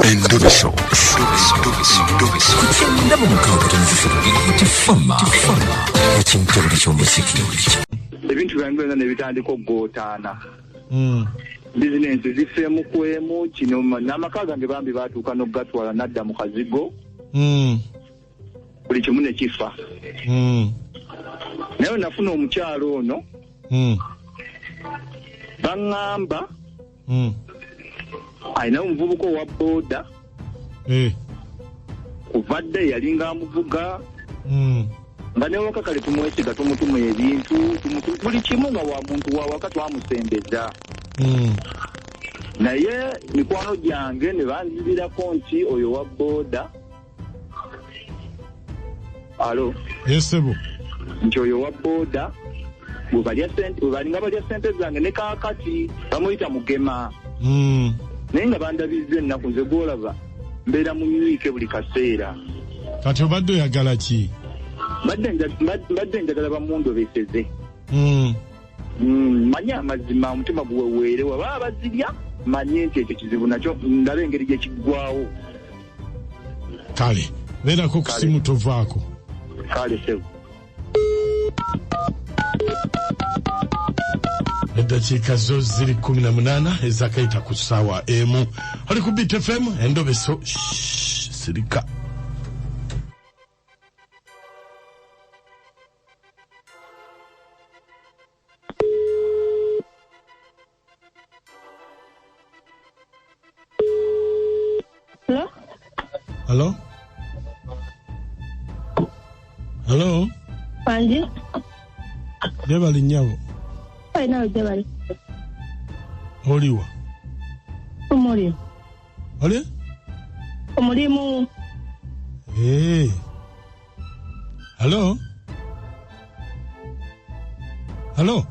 Endobeso Ku 96.3 Tifama ekintobole ky'omuziki. Ebintu byange byonna ne bitandika okugootaana. Bizinensi zifeemu kwemu kino, n'amaka gange bambi baatuuka n'okugatwala n'adda mu kazigo. Buli kimu ne kifa. Naye bwe nafuna omukyalo ono, baŋŋamba alina omuvubuka owa booda. Kuva dda yalinga amuvuga. Nga newaka kale tumwesiga, tumutuma ebintu, buli kimu, nga wa muntu wa waka twamusembeza. Naye mikwano gyange ne banzibirako nti oyo wa booda, alo? Esebo. Nti oyo wa booda bwe balya sente, bwe balinga balya sente zange, ne kaakati bamuyita Mugema. Naye nga bandabizza ennaku, nze gwolaba mbeera mu nyiike buli kaseera. Kati obadde oyagala ki? Mbadde njagala bamundobeseze. Manye amazima, omutima guweweere, waba bazirya manye nti ekyo kizibu nakyo ndabe engeri gye kiggwawo. Kale beerako ku simu, tovaako. Kale sebo. Eddakiika zo ziri 18 ezakayita ku ssaawa 1. Oli ku Beat FM Endobeso. Shh, sirika. Hello? Halo, halo. Wangi? Gyebali nnyabo. Alinawe gye bali. Oliwa? Omulimu. Oli? Omulimu. Hey. Halo, halo.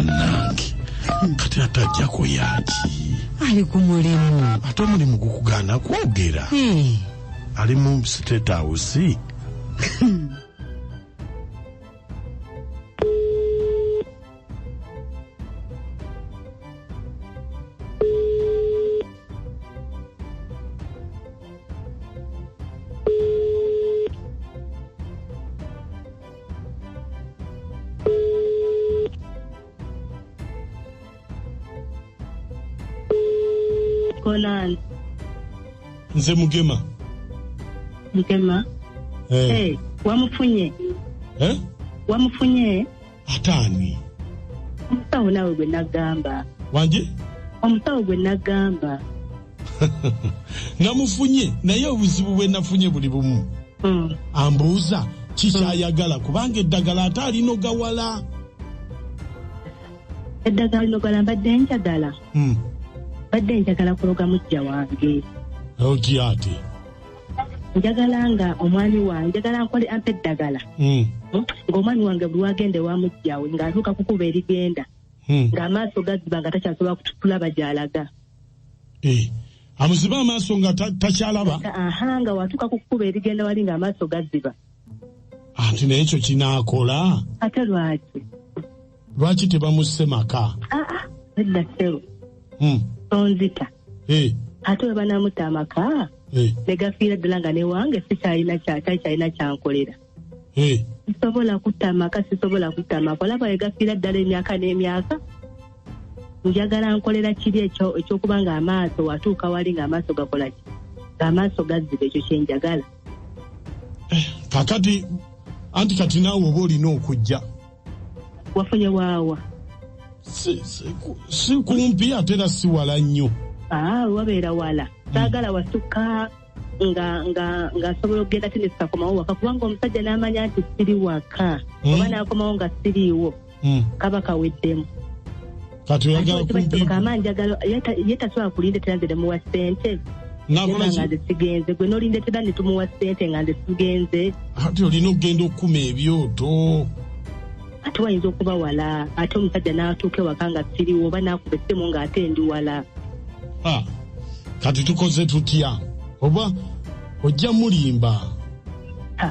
Nange kati ate ajjako yaki? Ali ku mulimu. Ate omulimu gukugaana kwogera? Ali mu State House. Konani. Nze Mugema. Mugema. Eh. Hey, wamufunye? Eh? Wamufunye? Ataani? Omusawo naawe gwe nagamba. Wange? Omusawo gwe nagamba. Namufunye, naye obuzibu bwe nafunye buli bumu. Ambuuza kikyayagala, kubanga eddagala ate alinoga wala. Eddagala linogala mbadde njagala. Mbadde njagala kuloga muggya wange. Otya ate? Njagala nga omwami wange, njagala nkole ampa eddagala. Ng'omwami wange buli wagenda ewa muggya we ng'atuuka kukuba erigenda. Ng'amaaso gaziba nga takyasobola kulaba gy'alaga. Eh. Amuziba amaaso nga takyalaba? Aha, nga watuuka kukuba erigenda wali ng'amaaso gaziba. Anti naye ekyo kinaakola? Ate lwaki? Lwaki tebamusse maka? Aa, nedda ssebo. Tonzita. Ate bwe banamutta amaka ne gafiira ddala nga newange sikyalina kyakyalina kyankolera. Sisobola kutta amaka, sisobola kutta amaka. Olaba bwe gafiira ddala emyaka n'emyaka, njagala nkolera kiri ekyokuba ng'amaaso watuuka wali ng'amaaso gakola ki? Ng'amaaso gaziba, ekyo kye njagala. Kakati anti kati naawe oba olina okujja. Wafunye waawa? Si kumpi ate era si wala nnyo. Aa, wabeera wala. Saagala wasukka nga nga ng'asobola okugenda ate ne sikakomawo waka, kubanga omusajja n'amanya nti siri waka. Oba n'akomawo nga siriiwo. Kaba kaweddemu. Kati oyagala kumpi? Kama njagala ye tasobola kulindetera nze ne muwa ssente. Nakola nga nze sigenze, gwe n'olindetera ne tumuwa ssente nga nze sigenze. Ate olina okugenda okukuma ebyoto. Ate wayinza okuba wala, ate omusajja n'atuuka ewaka nga siriwo, oba n'akuba essimu ng'ate ndi wala. Kati tukoze tutya? Oba ojja mulimba?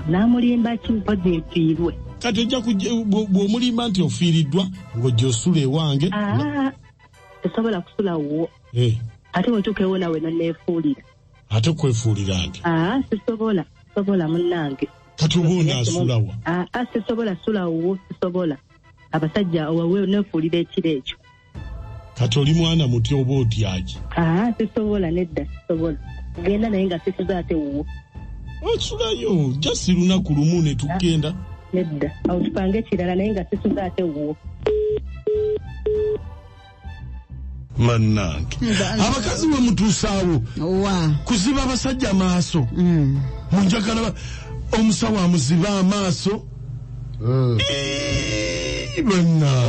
N'amulimba ki mpozi nfiirwe? Kati ojja bw'omulimba nti ofiiriddwa ng'ojja osula ewange. Sisobola kusula wuwo. Ate bwe nawe noneefuulira. Ate kwefuulira nti? Sisobola, sisobola munnange. Kati oba onaasulawa? Sisobola sula wuwo, sisobola. Abasajja owawe neefuulira ekiro ekyo. Kati oli mwana muti oba otyaki? Sisobola nedda, sisobola. Genda naye nga sisuza ate wuwo. Osulayo, jasi lunaku lumu ne tugenda. Nedda, awo tupange ekirala naye nga sisuza ate wuwo. Mannange abakazi bwe mutuusaawo kuziba abasajja amaaso. Munjagala omusawo amuziba amaaso.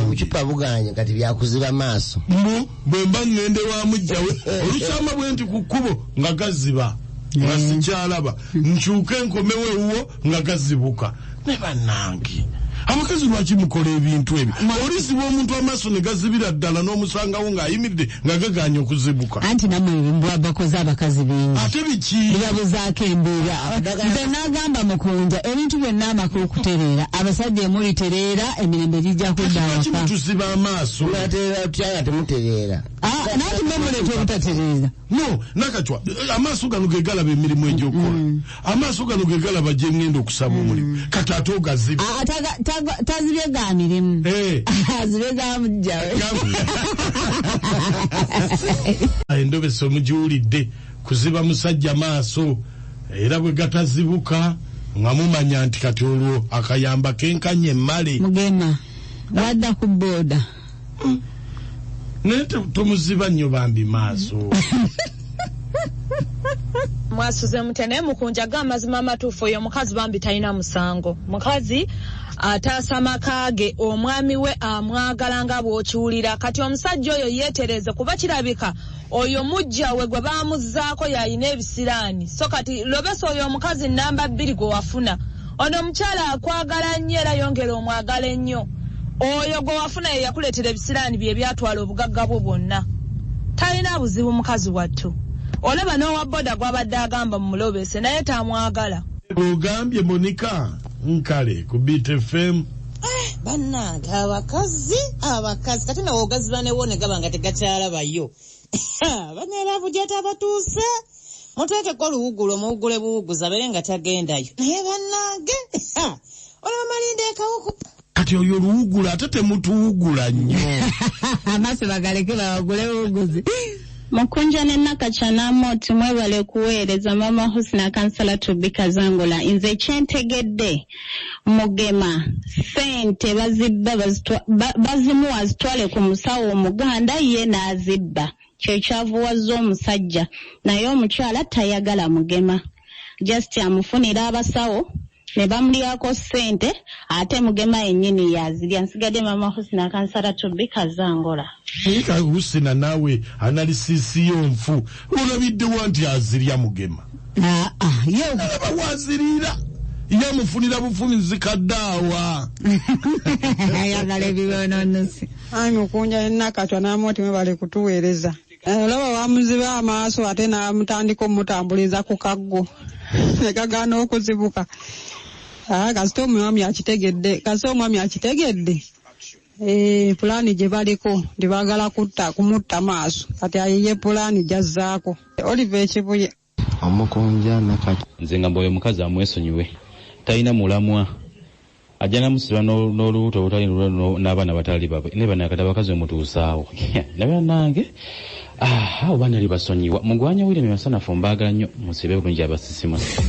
Obucupa buganye kati byakuziba maaso. Mbu bwe mba ŋŋende wa muggyawe olukyama bwe nti ku kkubo nga gaziba nga sikyalaba nkyuke nkomewo ewuwo nga gazibuka. Ne bannange abakazi lwaki mukola ebintu ebyo? Oliziba omuntu amaaso ne gazibira ddala n'omusangawo ng'ayimiridde nga gagaanye okuzibuka. Anti nammwe mbwa bakoze abakazi bingi. Ate biki? Bibabuzaako embeera. Nze n'agamba Mukunja ebintu byonna amaka okutereera abasajja emulitereera emirembe gijja kudda awaka. Lwaki mutuziba amaaso? Munatereera tutya nga temutereera? Nanti mwe muleeta obutatereera. No, Nakachwa, amaaso gano ge galaba emirimu egy'okukola. Amaaso gano ge galaba gye ŋŋenda okusaba omulimu. Kati ate ogazibe. Tazibye ga mirimu. Azibye ga muggyawe. Endobeso mugiwulidde kuziba musajja maaso era bwe gatazibuka nga mumanya nti kati olwo akayamba kenkanye emmale. Mugema wadda ku booda. Naye tomuziba nnyo bambi maaso. Mwasuze mutya naye Mukunja ga amazima amatuufu oyo omukazi bambi talina musango. Mukazi ataasa maka ge omwami we amwagala nga bw'okiwulira. Kati omusajja oyo yeetereze kuba kirabika oyo muggya we gwe baamuzzaako y'alina ebisiraani. So kati lobesa oyo omukazi namba 2 gwe wafuna. Ono omukyala akwagala nnyo era yongera omwagala ennyo. Oyo gwe wafuna ye yakuleetera ebisiraani bye byatwala obugagga bwo bwonna. Talina buzibu mukazi wattu. Olaba n'owa boda gw'abadde agamba mumulobese naye tamwagala. Ogambye Monica Nkale ku Beat FM. Bannange abakazi kati nawe ogaziba ne wone gaba nga tegakyalabayo. Bannange gyeta abatuuse muteekeko oluwugulo muwugule buwuguza abeere nga tagendayo. Naye bannange olaba malinda ekawuku. Kati oyo oluwugula ate temutuwugula nnyo. Amaaso bagaleke bawugule buwuguzi. Mukunja ne Nakachwa n'Amoti mwebale kuweereza. Mama Husna Kansala Tubika Zangola. Nze kyentegedde Mugema ssente bazibba bazimuwa azitwale ku musawo omuganda ye n'azibba. Kye kyavuwazza omusajja naye omukyala tayagala Mugema. Just amufunira abasawo ne bamulyako ssente ate Mugema yennyini yazirya. Nsigadde Mama Husna Kansala Tubika Zangola. Naye Husna naawe analisisi yo nfu olabiddewa nti azirya Mugema? Alaba wazirira yamufunira bufunzi kaddaawa. Ayagala ebibononosi. Ayi Mukunja Nakachwa n'Amoti mwebale kutuweereza. Olaba wamuziba amaaso ate n'amutandika omutambuliza ku kaggo ne gagaana okuzibuka. Kasita omwami akitegedde, kasita omwami akitegedde. Pulaani gye baliko nti baagala kumutta maaso kati ayiye pulaani gy'azzaako. Oliver Ekibuye. Omukunja Nakachwa. Nze ngamba oyo omukazi amwesonyiwe talina mulamwa ajja namusiba n'olubuto obutali n'abaana batali babwe naye bannakati abakazi omutuusaawo naye bannange awo baana libasonyiwa. Mugwanya William Masanafu mbaagala nnyo musibe bulungi abasisimusi.